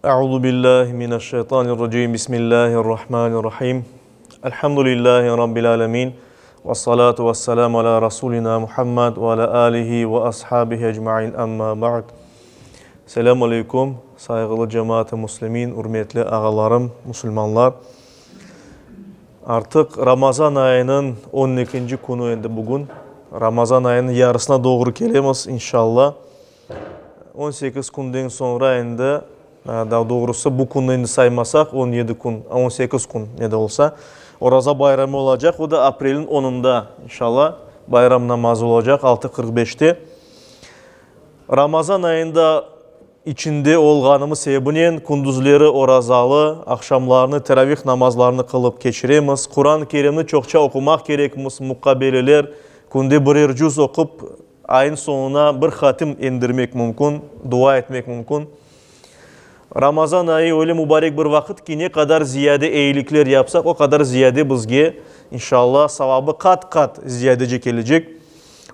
Euzu billahi mineşşeytanirracim. Bismillahirrahmanirrahim. Elhamdülillahi rabbil alemin. Vessalatu vesselamu ala rasulina Muhammed ve ala alihi ve ashabihi ecmain. Amma ba'd. Selamu aleykum, sayğılı cemaat-ı muslimin, ürmetli ağalarım, musulmanlar. Artıq Ramazan ayınıñ on ekinci künü endi bugün. Ramazan ayınıñ yarısına doğru kelemiz, inşallah. 18 künden soñra endi, daa doğrusı bu künni endi saymasaq, 17 kün, 18 kün ne de olsa, Oraza bayramı olacaq, o da aprelniñ onunda, inşallah, bayram namazı olacaq, 6:45-te. Ramazan ayında içinde olğanımız sebebinen kündüzleri orazalı, aqşamlarını teravih namazlarını qılıp keçiremiz. Quran-ı Kerimni çoqça oqumaq kerekmiz, muqabeleler, künde birer cüz oqup, Ayın soñuna bir hatim endirmek mümkün, dua etmek mümkün. Ramazan ayı öyle mubarek bir vaqıt ki, ne qadar ziyade eyilikler yapsaq, o qadar ziyade bizge, inşallah, savabı qat-qat ziyadece kelecek.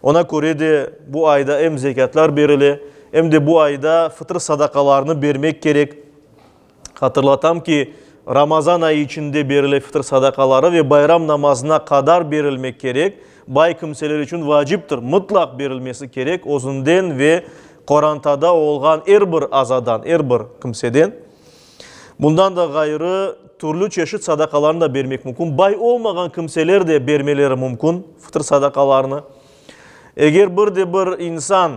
Ona köre de bu ayda em zekâtlar berile, em de bu ayda fıtır sadaqalarını bermek kerek. Hatırlatam ki, Ramazan ayı içinde berile fıtır sadaqaları ve bayram namazına qadar berilmek kerek, bay kimseler içün vaciptir, mıtlaq berilmesi kerek özünden ve qorantada olğan er bir azadan, er bir kimseden. Bundan da ğayrı, türlü çeşit sadaqalarnı da bermek mümkün. Bay olmağan kimseler de bermeleri mümkün fıtır sadaqalarını. Eger bir de bir insan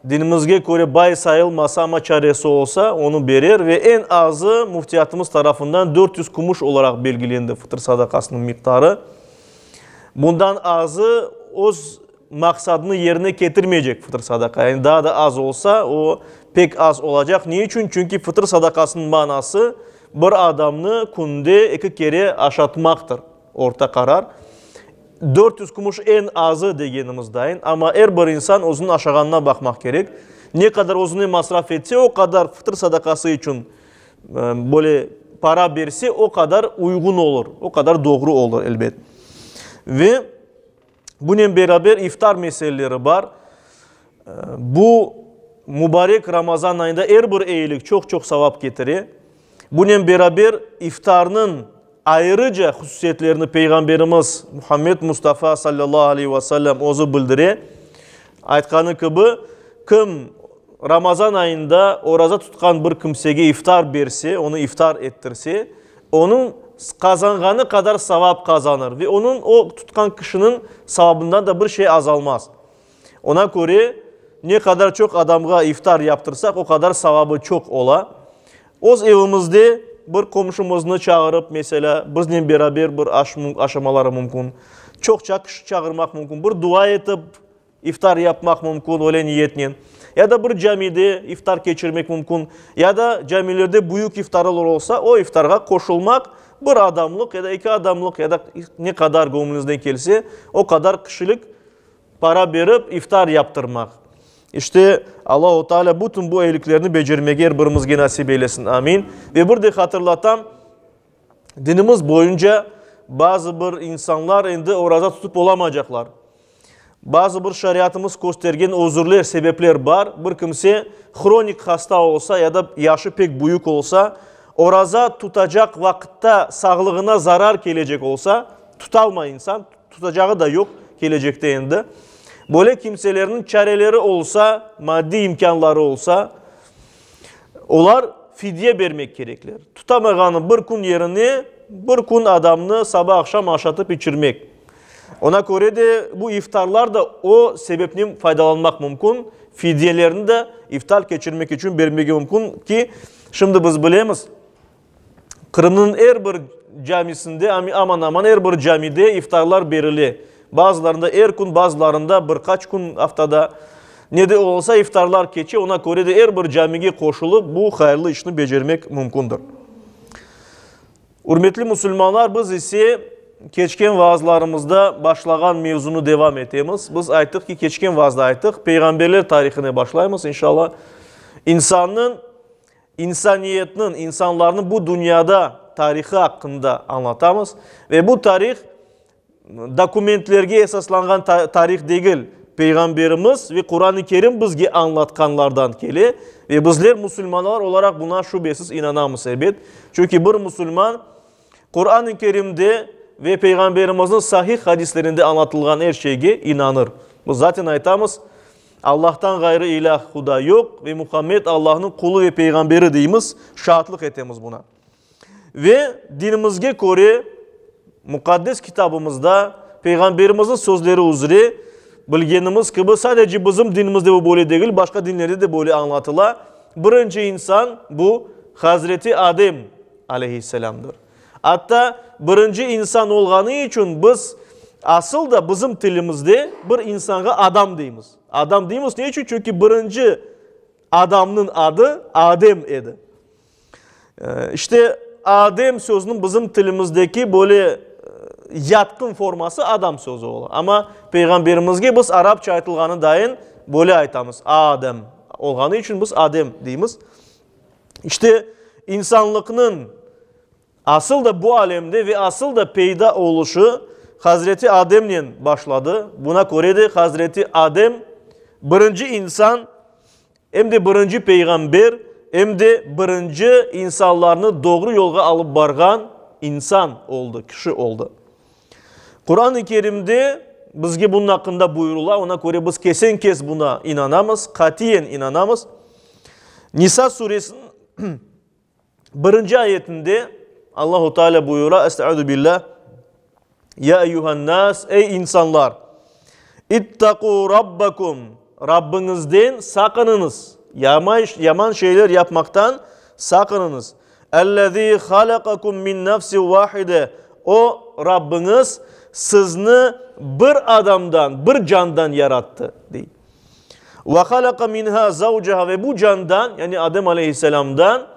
Dinimizge köre bay sayılmasa, amma çaresi olsa, onı berer ve eñ azı müftiyatımız tarafından 400 kümüş olaraq belgilendi fıtır sadaqasınıñ miqdarı. Bundan azı öz maqsadını yerine ketirmeycek fıtır sadaqa. Yani daa da az olsa, o pek az olacaq. Ne içün? Çünki fıtır sadaqasınıñ manası bir adamnı künde eki kere aşatmaqtır, orta qarar. 400 kümüş eñ azı degenimiz dayın, amma er bir insan özüniñ aşağanına baqmaq kerek. Ne qadar özüne masraf etse, o qadar fıtır sadaqası içün böyle para berse, o qadar uyğun olur, o qadar doğru olur, elbet. Ve bunen beraber iftar meseleleri bar. Bu mubarek Ramazan ayında er bir eyilik çoq-çoq savap ketire. Bunen beraber iftarnıñ ayrıca hususiyetlerini Peyğamberimiz Muhammed Mustafa sallallahu aleyhi ve sellem özü bildire. Aytqanı kibi, kim Ramazan ayında oraza tutqan bir kimsege iftar berse, onı iftar ettirse, onıñ qazanğanı qadar savap qazanır ve onıñ o tutqan kişiniñ savabından da bir şey azalmaz. Ona köre, ne qadar çoq adamğa iftar yaptırsaq, o qadar savabı çoq ola. Öz evimizde bir qomşumıznı çağırıp, meselâ, biznen beraber bir aş aşamaları mümkün. Çoqça kişi çağırmaq mümkün. Bir dua etip iftar yapmaq mümkün, öyle niyetnen. Ya da bir camide iftar keçirmek mümkün. Ya da camilerde büyük iftarlar olsa, o iftarğa qoşulmaq, bir adamlıq ya da eki adamlıq, ya da ne qadar göñlüñizden kelse, o qadar kişilik Para berip, iftar yaptırmaq. İşte, Allahu Teala bütün bu eyiliklerni becermege er birimizge nasip eylesin. Amin. Ve bir de hatırlatam, dinimiz boyunca bazı bir insanlar endi oraza tutıp olamaycaqlar. Bazı bir şariatımız köstergen özürler, sebepler bar. Bir kimse hronik hasta olsa ya da yaşı pek büyük olsa, oraza tutacaq vaqıtta sağlığına zarar kelecek olsa, tutalmay insan, Tutacağı da yoq kelecekte endi. Böyle kimselerniñ çareleri olsa, maddiy imkânları olsa, olar fidye bermek kerekler. Tutamağanı bir kün yerine bir kün adamnı saba-aqşam aşatıp içirmek. Ona köre de bu iftarlar da o sebepnen faydalanmaq mümkün, fidyelerini de iftar keçirmek içün bermege mümkün ki, şimdi biz bilemiz, Qırımnıñ er bir camisinde, aman-aman er bir camide iftarlar berile. Bazılarında er kün, bazılarında bir qaç kün aftada. Ne de olsa iftarlar keçe, ona köre de er bir camige qoşulıp, bu hayırlı işni becermek mümkündir. Ürmetli musulmanlar, biz ise keçken vaazlarımızda başlağan mevzunı devam etemiz. Biz ayttıq ki, keçken vaazda ayttıq, peyğamberler tarihine başlaymız, inşallah. İnsannıñ İnsaniyetniñ, insanlarnıñ bu dünyada tarihı aqqında añlatamız. Ve bu tarih dokumentlerge esaslanğan tarih degil. Peyğamberimiz ve Quran-ı Kerim bizge añlatqanlardan kele ve bizler musulmanlar olaraq buña şübesiz inanamız, ebet. Çünki bir musulman Quran-ı Kerimde ve Peyğamberimizniñ sahih hadislerinde añlatılğan er şeyge inanır. Biz zaten aytamız, Allahtan ğayrı ilâh, Huda yoq ve Muhammed Allahnıñ qulu ve peyğamberi deymiz, şaatlıq etemiz buña. Ve dinimizge köre, Muqaddes Kitabımızda Peyğamberimizniñ sözleri üzre, bilgenimiz kibi, sadece bizim dinimizde bu böyle degil, başqa dinlerde de böyle añlatıla, birinci insan bu Hazreti Adem aleyhisselâmdır. Atta birinci insan olğanı içün biz asıl da bizim tilimizde bir insanğa adam deymiz. Adam deymiz ne içün? Çünki birinci adamnıñ adı Adem edi. İşte, Adem sözüniñ bizim tilimizdeki böyle yatqın forması adam sözü ola. Amma Peyğamberimizge biz arapça aytılğanı dayın böyle aytamız, Adem olğanı içün biz Adem deymiz. İşte, insanlıqnıñ asıl da bu alemde ve asıl da peyda oluşı Hazreti Ademnen başladı. Buna köre de Hazreti Adem birinci insan, Em de birinci peyğamber, em de birinci insanlarnı doğru yolğa alıp barğan insan oldı, kişi oldı. Quran-ı Kerimde bizge bunıñ aqqında buyurıla, ona köre biz kesen-kes buna inanamız, qatiyen inanamız. Nisa suresiniñ Birinci ayetinde Allahu Teala buyura, Estaizu billah, Ya eyyuhen nas, ey insanlar, ittaqu rabbakum, Rabbiñizden saqınıñız, yaman şeyler yapmaqtan saqınıñız. Ellezî halaqakum min nefsin vahide, O, Rabbiñiz, sizni bir adamdan, bir candan yarattı, dey. Ve halaqa minha zavcaha ve bu candan, yani Adem aleyhisselamdan,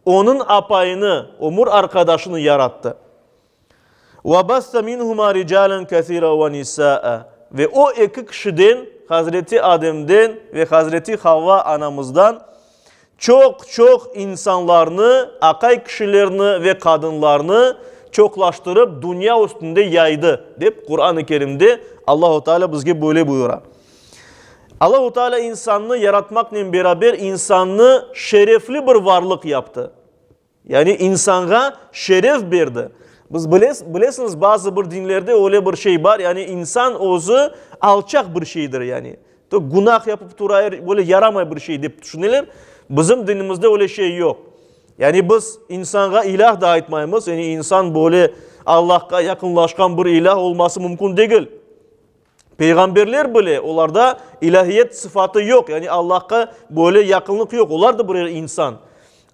onıñ apayını, ömür arqadaşını yarattı. Ve bassa minhuma ricalen kesira ve nisaa ve o eki kişiden, Hazreti Ademden ve Hazreti Havva anamızdan, çoq-çoq insanlarnı, aqay kişilerni ve qadınlarnı çoqlaştırıp dünya üstünde yaydı, dep Quran-ı Kerimde Allahu Teala bizge böyle buyura. Allahu Teala insannı yaratmaqnen beraber insannı şerefli bir varlıq yaptı. Yani insanğa şeref berdi. Biz bilesiñiz, bazı bir dinlerde öyle bir şey bar, yani insan özü alçaq bir şeydir, yani. Günah yapıp tura, böyle yaramay bir şey dep tüşüneler. Bizim dinimizde öyle şey yoq. Yani biz insanğa ilâh da aytmaymız, yani insan böyle Allahqa yaqınlaşqan bir ilâh olması mümkün degil. Peyğamberler bile, olarda ilâhiyet sıfatı yoq, yani Allahqa böyle yaqınlıq yoq, olar da birer insan.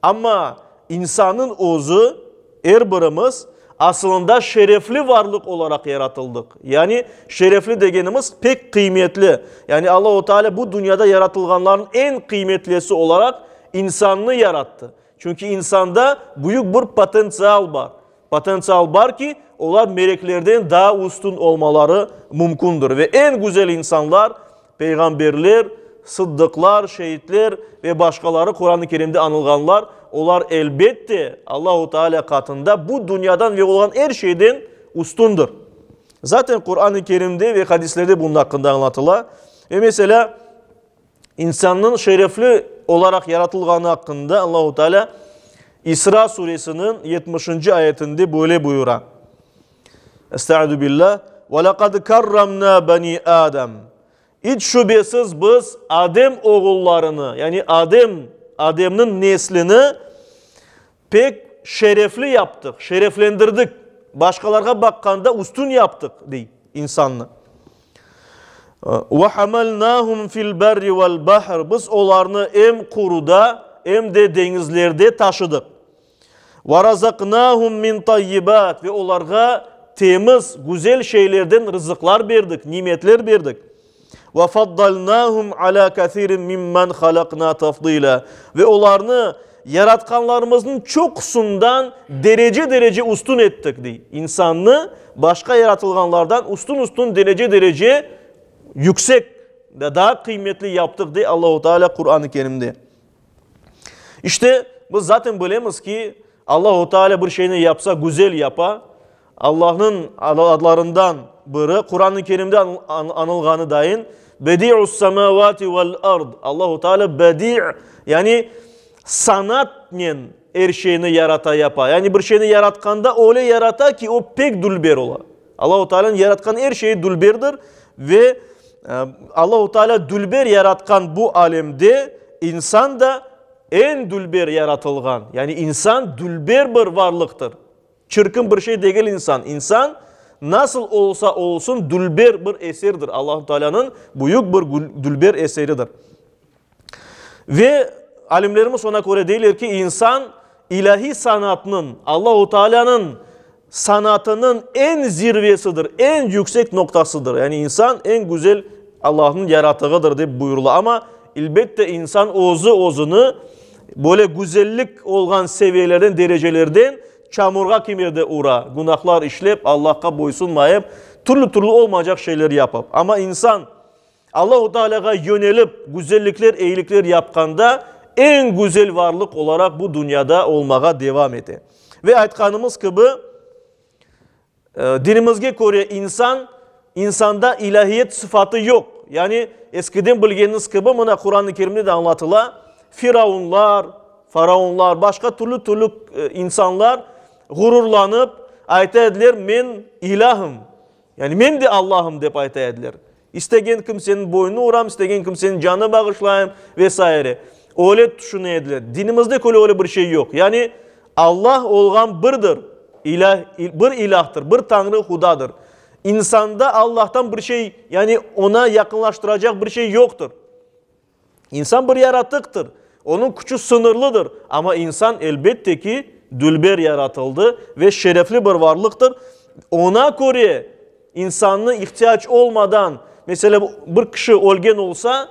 Amma insannıñ özü, er birimiz, asılında şerefli varlıq olaraq yaratıldıq. Yani şerefli degenimiz pek qıymetli. Yani Allahu Teala bu dünyada yaratılğanlarnıñ eñ qıymetlisi olaraq insannı yarattı. Çünki insanda büyük bir potentsial bar. Potentsial bar ki, olar meleklerden daa üstün olmaları mümkündir. Ve eñ güzel insanlar, peyğamberler, sıddıqlar, şeitler ve başqaları, Quran-ı Kerimde añılğanlar, olar elbette Allahu Teala qatında bu dünyadan ve olğan er şeyden üstündir. Zaten Quran-ı Kerimde ve hadislerde bunıñ aqqında añlatıla. Ve meselâ, İnsannıñ şerefli olaraq yaratılğanı aqqında Allahu Teala İsra suresiniñ yetmişinci ayetinde böyle buyura, Estaizu billah, Ve lekad kerremna beni Adem. İç şübesiz biz Adem oğullarını, yani Adem, Ademniñ neslini pek şerefli yaptıq, şereflendirdik, başqalarğa baqqanda üstün yaptıq, dey insannı. Ve hamalnahum fil berri vel bahr, biz olarnı em quruda, em de deñizlerde taşıdıq. Ve razaqnahum min tayyibat, ve olarğa temiz, güzel şeylerden rızıqlar berdik, nimetler berdik. Ve faddalnahum ala kesirin mimmen halakna tafdila, ve olarnı yaratqanlarımıznıñ çoqusından derece-derece üstün ettik, dey. İnsannı başqa yaratılğanlardan üstün-üstün, derece-derece yüksek, daa qıymetli yaptıq, dey Allahu Teala Quran-ı Kerimde. İşte, biz zaten bilemiz ki, Allahu Teala bir şeyni yapsa, güzel yapa. Allahnıñ adlarından biri, Quran-ı Kerimde añılğanı dayın. Bedi'us semavati vel ard. Allahu Teala bedi', yani sanatnen er şeyni yarata, yapa. Yani bir şeyni yaratqanda öyle yarata ki, o pek dülber ola. Allahu Teala'nıñ yaratqan er şeyi dülberdir ve Allahu Teala dülber yaratqan bu alemde insan da eñ dülber yaratılğan, yani insan dülber bir varlıqtır. Çirkin bir şey degil insan. İnsan, nasıl olsa olsun, dülber bir eserdir. Allahu Teala'nıñ büyük bir dülber eseridir. Ve alimlerimiz ona köre deyler ki, insan ilâhiy sanatnıñ, Allahu Teala'nıñ sanatınıñ eñ zirvesidir, eñ yüksek noqtasıdır. Yani insan eñ güzel Allahnıñ yaratığıdır dep buyurıla. Amma, elbette, insan özü özüni böyle güzellik olğan seviyelerden, derecelerden çamurğa kimerde ura, günahlar işlep, Allahqa boysunmayıp, türlü-türlü olmaycaq şeyler yapıp. Amma insan Allahu Tealâğa yönelip, güzellikler, eyilikler yapqanda, eñ güzel varlıq olaraq bu dünyada olmağa devam ete. Ve aytqanımız kibi, Dinimizge köre insan, insanda ilâhiyet sıfatı yoq. Yani, eskiden bilgeniñiz kibi, mına Quran-ı Kerimde de añlatıla, firaunlar, faraonlar, başqa türlü-türlü insanlar ğururlanıp ayta ediler, men ilâhım, yani men de Allahım dep ayta ediler. İstegen kimseniñ boynuna uram, istegen kimseniñ canını bağışlayım ve saire. Öyle tüşüne ediler. Dinimizde köre öyle bir şey yoq. Yani Allah olğan birdir, ilâh, bir ilâhtır, bir Tañrı Hudadır. İnsanda Allahtan bir şey, yani oña yaqınlaştıracaq bir şey yoqtır. İnsan bir yaratıqtır, onıñ küçü sıñırlıdır, amma insan, elbette ki, dülber yaratıldı ve şerefli bir varlıqtır. Oña köre, insannı ihtiyac olmadan, meselâ, bir kişi ölgen olsa,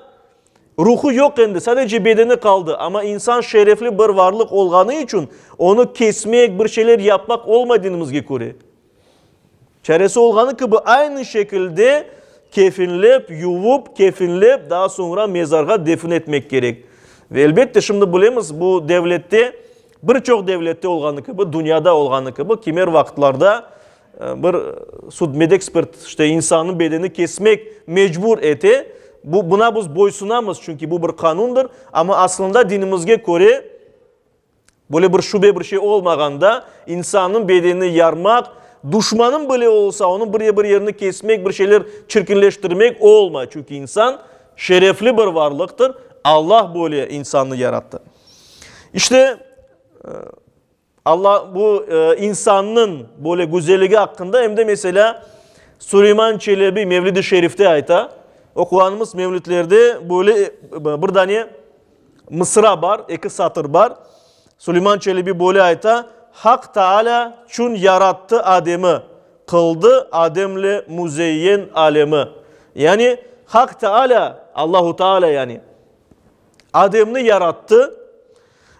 ruhu yoq endi, sadece bedeni qaldı, amma insan şerefli bir varlıq olğanı içün, onı kesmek, bir şeyler yapmaq olmay dinimizge köre. Çaresi olğanı kibi, aynı şekilde kefinlep, yuvıp, kefinlep, daa soñra mezarğa defin etmek kerek. Ve elbette, şimdi bilemiz, bu devlette, bir çoq devlette olğanı kibi, dünyada olğanı kibi, kimer vaqıtlarda bir sudmedekspert, işte, insannıñ bedenini kesmek mecbur ete. Bu, buna biz boysunamız, çünki bu bir qanundır. Amma aslında dinimizge köre, Böyle bir şübe, bir şey olmağanda, insannıñ bedenini yarmaq, duşmanıñ bile olsa, onıñ bir de bir yerini kesmek, bir şeyler çirkinleştirmek olmay. Çünki insan şerefli bir varlıqtır, Allah böyle insannı yarattı. İşte, Allah bu insannıñ böyle güzelligi aqqında em de, meselâ, Suleyman Çelebi Mevlid-i Şerifte ayta. Oquğanımız mevlidlerde böyle bir dane Mısra bar, eki satır bar. Suleyman Çelebi böyle ayta, Haq Taalâ çün yarattı Adem'i, qıldı Ademle müzeyyen alemi. Yani, Haq Taalâ, Allahu Taalâ yani, Ademni yarattı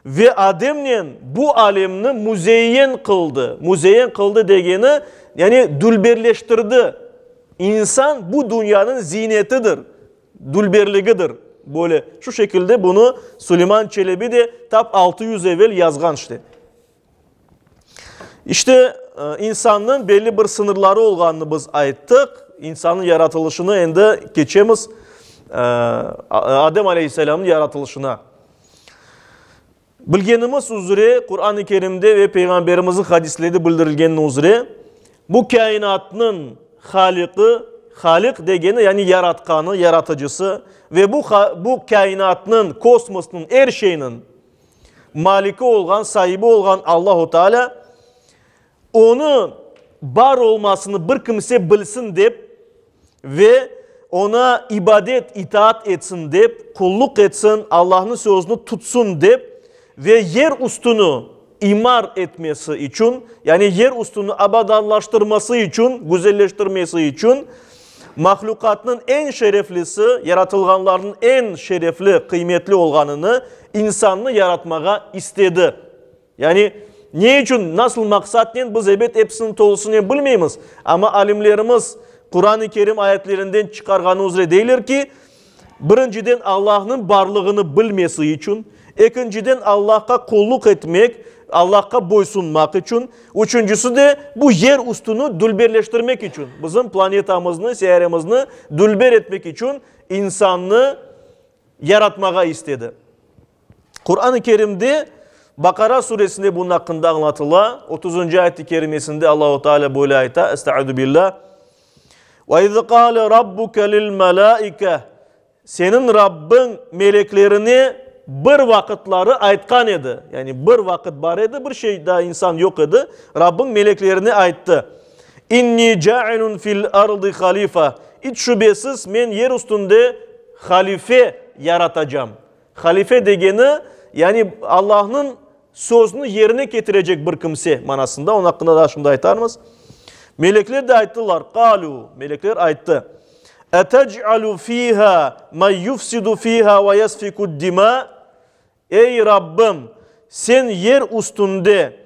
ve Ademnen bu alemni müzeyyen qıldı. Müzeyyen qıldı degeni, yani dülberleştirdi. İnsan bu dünyanıñ ziynetidir. Dülberligidir. Böyle, şu şekilde bunı Suleyman Çelebi de tap 600 evel yazğan işte. İşte, insannıñ belli bir sıñırları olğanını biz ayttıq. İnsannıñ yaratılışını endi keçemiz Adem aleyhisselâmnıñ yaratılışına. Bilgenimiz üzre, Quran-ı Kerimde ve Peyğamberimizniñ hadislerinde bildirilgeni üzre, bu kâinatnıñ Haliqi, Haliq degeni, yani yaratqanı, yaratıcısı, ve bu bu kâinatnıñ, kosmosnıñ, er şeyniñ maliki olğan, saibi olğan Allahu Teala, Onı bar olmasını bir kimse bilsin dep ve Oña ibadet, itaat etsin dep, qulluq etsin, Allahnıñ sözüni tutsun dep ve yer üstüni imar etmesi içün, yani yer üstüni abadanlaştırması içün, güzelleştirmesi içün mahlüqatnıñ eñ şereflisi, yaratılğanlarnıñ eñ şerefli, qıymetli olğanını, insannı yaratmağa istedi. Yani, ne içün, nasıl maqsatnen, biz, ebet, episini tolusınen bilmeymiz, amma alimlerimiz Quran-ı Kerim ayetlerinden çıqarğanı üzre deyler ki, birinciden, Allahnıñ barlığını bilmesi içün, ekinciden, Allahqa qulluq etmek, Allahqa boysunmaq içün, üçüncisi de, bu yer üstüni dülberleştirmek içün, bizim planetamıznı, seyyaremizni dülber etmek içün. insannı yaratmağa istedi. Quran-ı Kerimde Baqara suresinde bunıñ aqqında añlatıla, otuzıncı ayet-i kerimesinde Allahu Teala böyle ayta, Estaizu billah, Ve iz qâle rabbuke lil melâike, Seniñ Rabbiñ meleklerine bir vaqıtları aytqan edi, yani bir vaqıt bar edi, bir şey daa insan yoq edi, Rabbiñ meleklerine ayttı, İnni ca'ilun fil ardı halifa, İç şübesiz men yer üstünde halife yaratacam. Halife degeni, yani Allahnıñ sözüni yerine ketirecek bir kimse manasında, onıñ aqqında daa şimdi aytarmız. Melekler de ayttılar, Qalü, melekler ayttı, Etec'alu fiha men yufsidu fiha ve yesfikud-dima, Ey, Rabbim, sen yer üstünde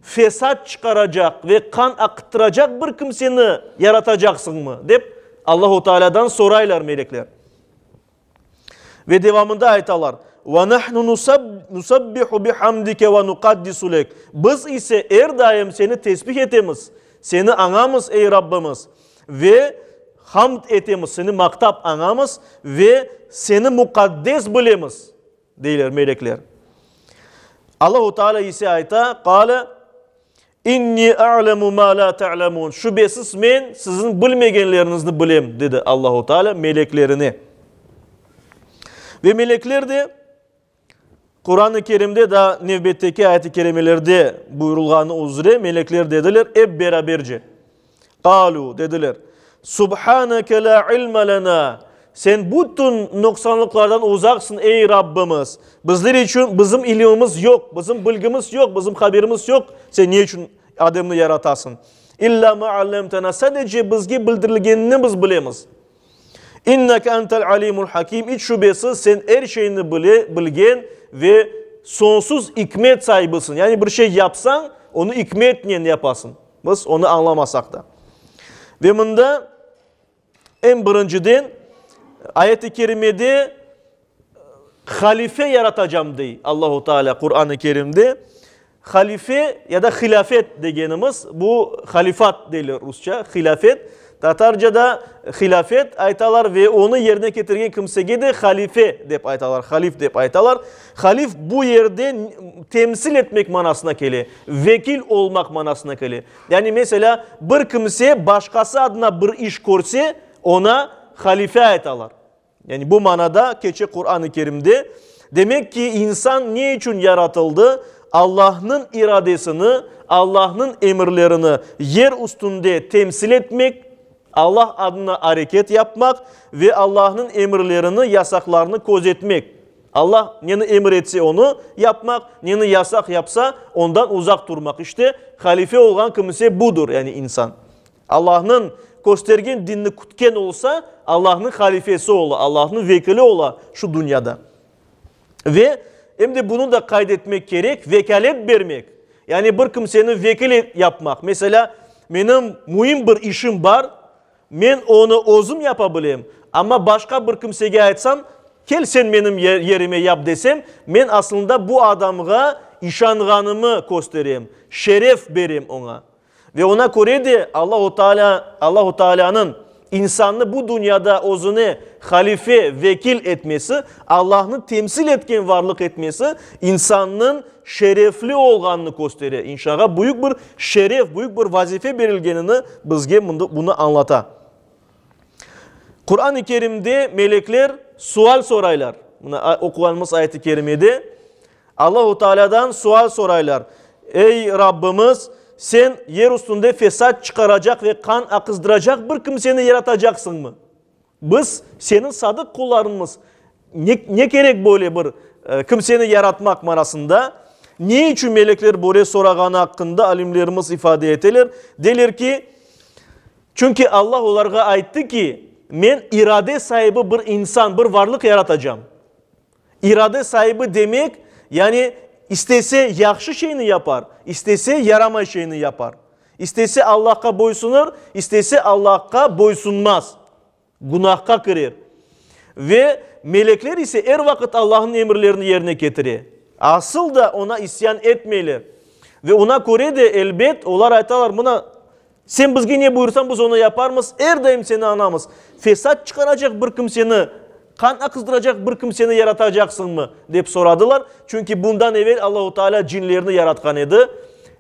fesat çıqaracaq ve qan aqıttıracaq bir kimseni yaratacaqsıñmı? dep Allahu Tealâdan soraylar melekler. Ve devamında aytalar, Ve nahnu nusabbihu bihamdike ve nukaddisu lek. Biz ise er daim seni tesbih etemiz, seni añamız, ey Rabbimiz, ve hamd etemiz, seni maqtap añamız ve seni muqaddes bilemiz, deyler melekler. Allahu Teala ise ayta, Qale, İnni a'lemu ma la ta'lemun, Şübesiz men siziñ bilmegenleriñizni bilem, dedi Allahu Teala meleklerine. Ve melekler de Quran-ı Kerimde daa nevbetteki ayet-i kerimelerde buyurulğanı üzre melekler dediler ep beraberce, Qalu, dediler, Subhaneke la ilme lena, Sen bütün noqsanlıqlardan uzaqsıñ, ey Rabbimiz! Bizler içün bizim ilimimiz yoq, bizim bilgimiz yoq, bizim haberimiz yoq, sen ne içün Ademni yaratasıñ. İlla ma allemtena, sadece bizge bildirilgenini biz bilemiz. İnneke entel alimul hakim, iç şübesiz sen er şeyni bile, bilgen ve soñsuz ikmet saibisiñ. Yani bir şey yapsañ, onı ikmetnen yapasıñ. Biz onı añlamasaq da. Ve mında eñ birinciden ayet-i kerimede halife yaratacam dey Allahu Teala Quran-ı Kerimde. Halife ya da hilâfet degenimiz, bu halifat deyler rusça, hilâfet. Tatarcada hilâfet aytalar ve onı yerine ketirgen kimsege de halife dep aytalar, halif dep aytalar. Halif bu yerde temsil etmek manasına kele, vekil olmaq manasına kele. Yani, meselâ, bir kimse başqası adına bir iş körse, oña halife aytalar. Yani bu manada keçe Quran-ı Kerimde. Demek ki, insan ne içün yaratıldı? Allahnıñ iradesini, Allahnıñ emirlerini yer üstünde temsil etmek, Allah adına areket yapmaq ve Allahnıñ emirlerini, yasaqlarını közetmek. Allah neni emir etse onı yapmaq, neni yasaq yapsa, ondan uzaq turmaq. İşte, halife olğan kimse budır, yani insan. Allahnıñ köstergen dinni kütken olsa, Allahnıñ halifesi ola, Allahnıñ vekili ola şu dünyada. Ve em de bunı da qayd etmek kerek, vekâlet bermek, yani bir kimseni vekil yapmaq. Meselâ, menim müim bir işim bar, men onı özüm yapa bilem, amma başqa bir kimsege aytsam, kel sen menim yerime yap desem, men aslında bu adamğa işanğanımı kösterem, şeref berem oña. Ve oña köre de Allahu Teala, Allahu Tealânıñ insannı bu dünyada özüne halife, vekil etmesi, Allahnı temsil etken varlıq etmesi insannıñ şerefli olğanını köstere, inşağa büyük bir şeref, büyük bir vazife berilgenini bizge bunı añlata. Quran-ı Kerimde melekler sual soraylar. Mına oquğanımız ayet-i kerimede Allahu Tealâdan sual soraylar, Ey, Rabbimiz, Sen yer üstünde fesat çıqaracaq ve qan aqızdıracaq bir kimseni yaratacaqsıñmı? Biz, Seniñ sadıq qullarıñmız, ne, ne kerek böyle bir kimseni yaratmaq manasında? Ne içün melekler böyle sorağanı aqqında alimlerimiz ifade eteler, deyler ki, çünki Allah olarğa ayttı ki, Men irade saibi bir insan, bir varlıq yaratacam. İrade saibi demek, yani istese yahşı şeyni yapar, istese yaramay şeyni yapar. İstese Allahqa boysunır, istese Allahqa boysunmaz, günahqa kirer. Ve melekler ise er vaqıt Allahnıñ emirlerini yerine ketire. Asıl da oña isyan etmeyler. Ve oña köre de, elbet, olar aytalar, mına, Sen bizge ne buyursañ, biz onı yaparmız, er daim seni añamız. Fesat çıqaracaq bir kimseni. Qan aqızdıracaq bir kimseni yaratacaqsıñmı? dep soradılar. Çünki bundan evel Allahu Teala cinlerni yaratqan edi.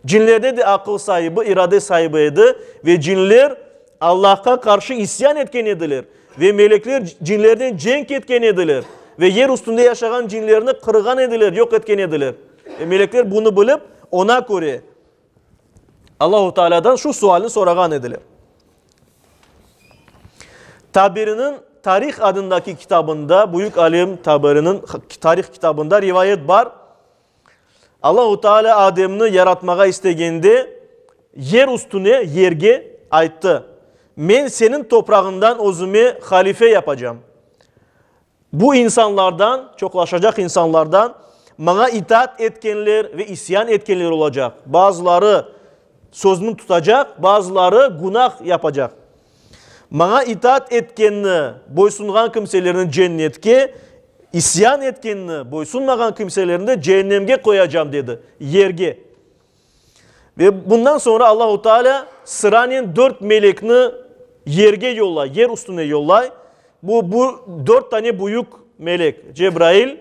Cinlerde de aqıl saibi, irade saibi edi ve cinler Allahqa qarşı isyan etken ediler ve melekler cinlernen cenk etken ediler ve yer üstünde yaşağan cinlerni qırğan ediler, yoq etken ediler. Ve melekler bunı bilip, ona köre Allahu Teala'dan şu sualni sorağan ediler. Taberiniñ Tarih adındaki kitabında, büyük alim Taberiniñ Tarih kitabında rivayet bar. Allahu Teala Ademni yaratmağa istegende, yer üstüne, yerge ayttı, Men seniñ toprağıñdan özüme halife yapacam. Bu insanlardan, çoqlaşacaq insanlardan, maña itaat etkenler ve isyan etkenler olacaq. Bazıları sözüni tutacaq, bazıları günah yapacaq. Maña itaat etkenni, boysunğan kimselerni cennetke, isyan etkenni, boysunmağan kimselerni de ceennemge qoyacam, dedi, yerge. Ve bundan soñra Allahu Teala sıranen dört melekni yerge yollay, yer üstüne yollay. Bu, bu dört tane büyük melek, Cebrail,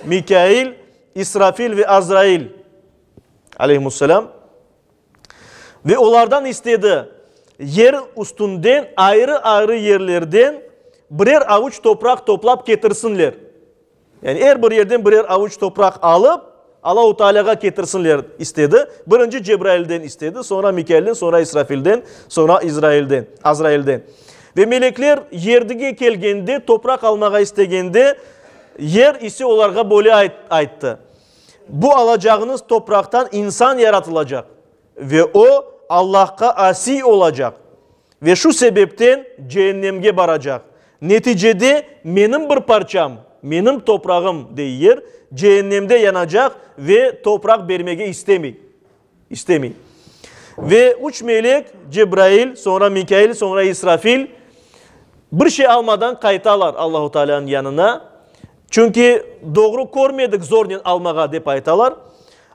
Mikail, İsrafil ve Azrail, aleyhimusselam. Ve olardan istedi, yer üstünden ayrı-ayrı yerlerden birer avuç topraq toplap ketirsinler. Yani er bir yerden birer avuç topraq alıp, Allahu Tealâğa ketirsinler istedi. Birinci Cebrailden istedi, soñra Mikailden, soñra İsrafilden, soñra İzrailden, Azrailden. Ve melekler yerdige kelgende, topraq almağa istegende, yer ise olarğa böyle ayttı, Bu alacağıñız topraqtan insan yaratılacaq ve o, Allahqa asiy olacaq ve şu sebepten ceennemge baracaq. Neticede menim bir parçam, menim toprağım, dey yer, ceennemde yanacaq ve topraq bermege istemey. İstemey. Ve üç melek, Cebrail, soñra Mikail, soñra İsrafil, bir şey almadan qaytalar Allahu Tealânıñ yanına. Çünki doğru körmedik zornen almağa, dep aytalar.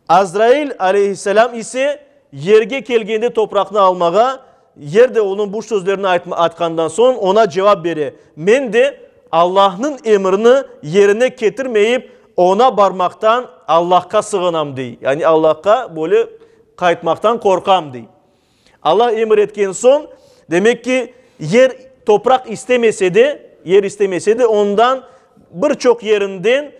Azrail aleyhisselâm ise yerge kelgende topraqnı almağa, yer de onıñ bu sözlerini aytqandan soñ oña cevap bere, Men de Allahnıñ emrini yerine ketirmeyip, oña barmaqtan Allahqa sığınam, dey. Yani Allahqa böyle qaytmaqtan qorqam, dey. Allah emir etken soñ, demek ki, yer, topraq istemese de, yer istemese de, ondan bir çoq yerinden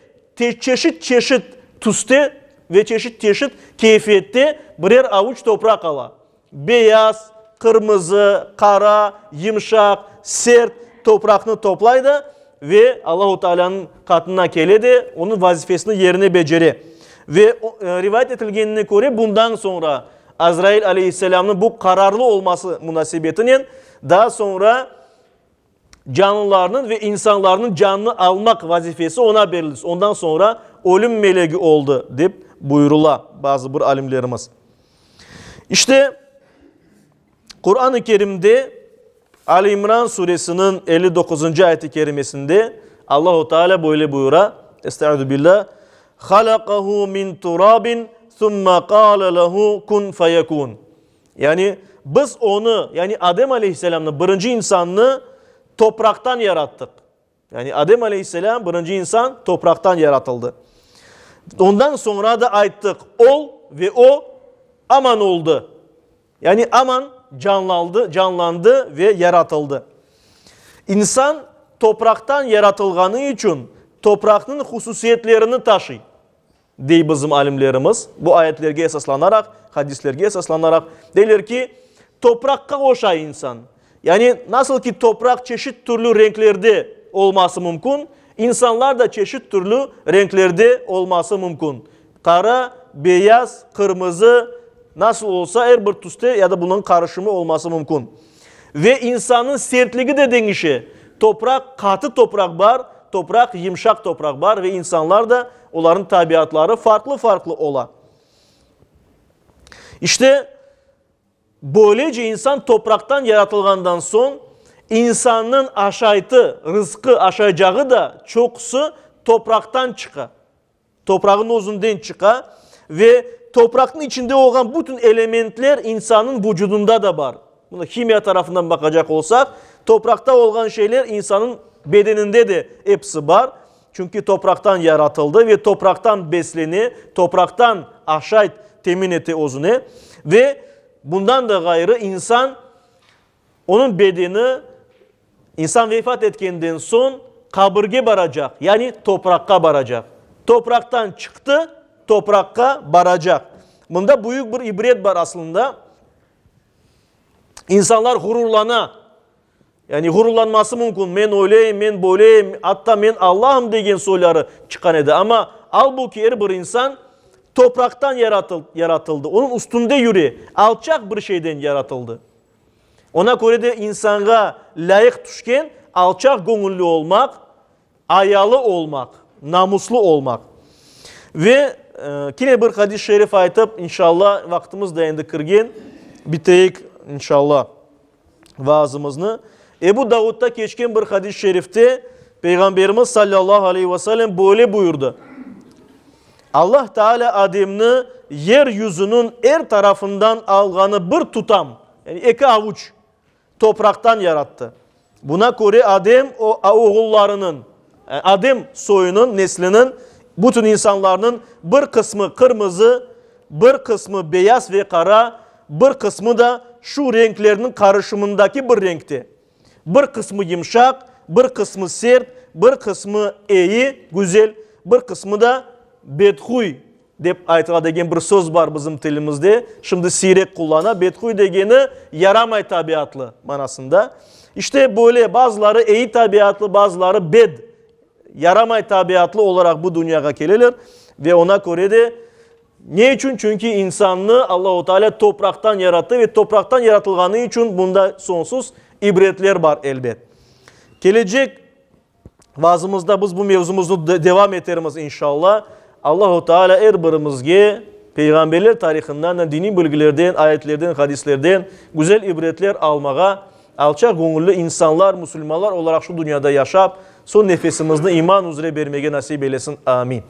çeşit-çeşit tüste ve çeşit-çeşit keyfiyette birer avuç topraq ala. Beyaz, qırmızı, qara, yımşaq, sert topraqnı toplay da ve Allahu Tealânıñ qatına kele de, onıñ vazifesini yerine becere. Ve rivayet etilgenine köre, bundan soñra Azrail aleyhisselâmnıñ bu qararlı olması munasebetinen daa soñra canlılarnıñ ve insanlarnıñ canını almaq vazifesi oña berildi, ondan soñra ölüm melegi oldı, dep buyurıla bazı bir alimlerimiz. İşte, Quran-ı Kerimde Ali İmran suresiniñ 59-ncı ayet-i kerimesinde Allahu Teala böyle buyura, Estaizu billah, Halaqahu min turabin, thumma qale lehu kun feyekun. Yani biz onı, yani Adem aleyhisselamnı, birinci insannı topraqtan yarattıq. Yani Adem aleyhisselam, birinci insan, topraqtan yaratıldı. Ondan soñra da ayttıq, ol ve o aman oldı. Yani aman canlandı, canlandı ve yaratıldı. İnsan topraqtan yaratılğanı içün topraqnıñ hususiyetlerini taşıy, dey bizim alimlerimiz, bu ayetlerge esaslanaraq, hadislerge esaslanaraq, deyler ki, topraqqa oşay insan. Yani nasıl ki topraq çeşit türlü renklerde olması mümkün, insanlar da çeşit türlü renklerde olması mümkün. Qara, beyaz, qırmızı, nasıl olsa er bir tüste ya da bunıñ qarışımı olması mümkün. Ve insannıñ sertligi de deñişe. Topraq, qatı topraq bar, topraq, yımşaq topraq bar ve insanlar da, olarnıñ tabiatları farqlı-farqlı ola. İşte, böylece insan topraqtan yaratılğandan soñ, insannıñ aşaytı, rızqı, aşaycağı da çoqusı topraqtan çıqa. Toprağın özünden çıqa ve topraqnıñ içinde olğan bütün elementler insannıñ vucudında da bar. Bunı himiya tarafından baqacaq olsaq, topraqta olğan şeyler insannıñ. Bedeninde de episi bar. Çünki topraqtan yaratıldı ve topraqtan beslene, topraqtan aşayt temin ete özüne. Ve bundan da ğayrı insan, onıñ bedeni, insan vefat etkenden soñ qabirge baracaq, yani topraqqa baracaq. Topraqtan çıqtı, topraqqa baracaq. Mında büyük bir ibret bar aslında. İnsanlar ğururlana. Yani ğururlanması mümkün, men öyleyim, men böyleyim, atta men Allahım degen soyları çıqqan edi. Amma albuki er bir insan topraqtan yaratıldı, onıñ üstünde yüre, alçaq bir şeyden yaratıldı. Ona köre de insanğa lâyıq tüşken alçaq göñülli olmaq, Ayalı olmaq, namuslı olmaq. Ve kene bir hadis-i şerif aytıp, inşalla, vaqtımız da endi kirgen, biteyik, inşalla, vaazımıznı. Ebu Davudda keçken bir hadis-i şerifte Peyğamberimiz sallallahu aleyhi ve sellem böyle buyurdı, Allah Teala Ademni yer yüzüniñ er tarafından alğanı bir tutam, yani eki avuç, topraqtan yarattı. Buna köre Adem oğullarınıñ, Adem soyunıñ, nesliniñ, bütün insanlarnıñ bir qısmı qırmızı, bir qısmı beyaz ve qara, bir qısmı da şu renklerniñ qarışımındaki bir renkte. Bir qısmı yımşaq, bir qısmı sert, bir qısmı eyi, güzel, bir qısmı da bedhuy, Dep aytıla degen bir söz bar bizim tilimizde, şimdi siyrek qullana, bedhuy degeni yaramay tabiatlı manasında. İşte böyle bazıları eyi tabiatlı, bazıları bed, yaramay tabiatlı olaraq bu dünyağa keleler ve ona köre de ne içün? Çünki insannı Allahu Teala topraqtan yarattı ve topraqtan yaratılğanı içün bunda soñsuz ibretler bar elbet. Kelecek Vaazımızda biz bu mevzumıznı devam etermiz inşalla. Allahu Teala er birimizge peyğamberler tarihından, diniy bilgilerden, ayetlerden, hadislerden güzel ibretler almağa, alçaq göñülli insanlar, musulmanlar olaraq şu dünyada yaşap, soñ nefesimizni iman üzre bermege nasip eylesin. Amin.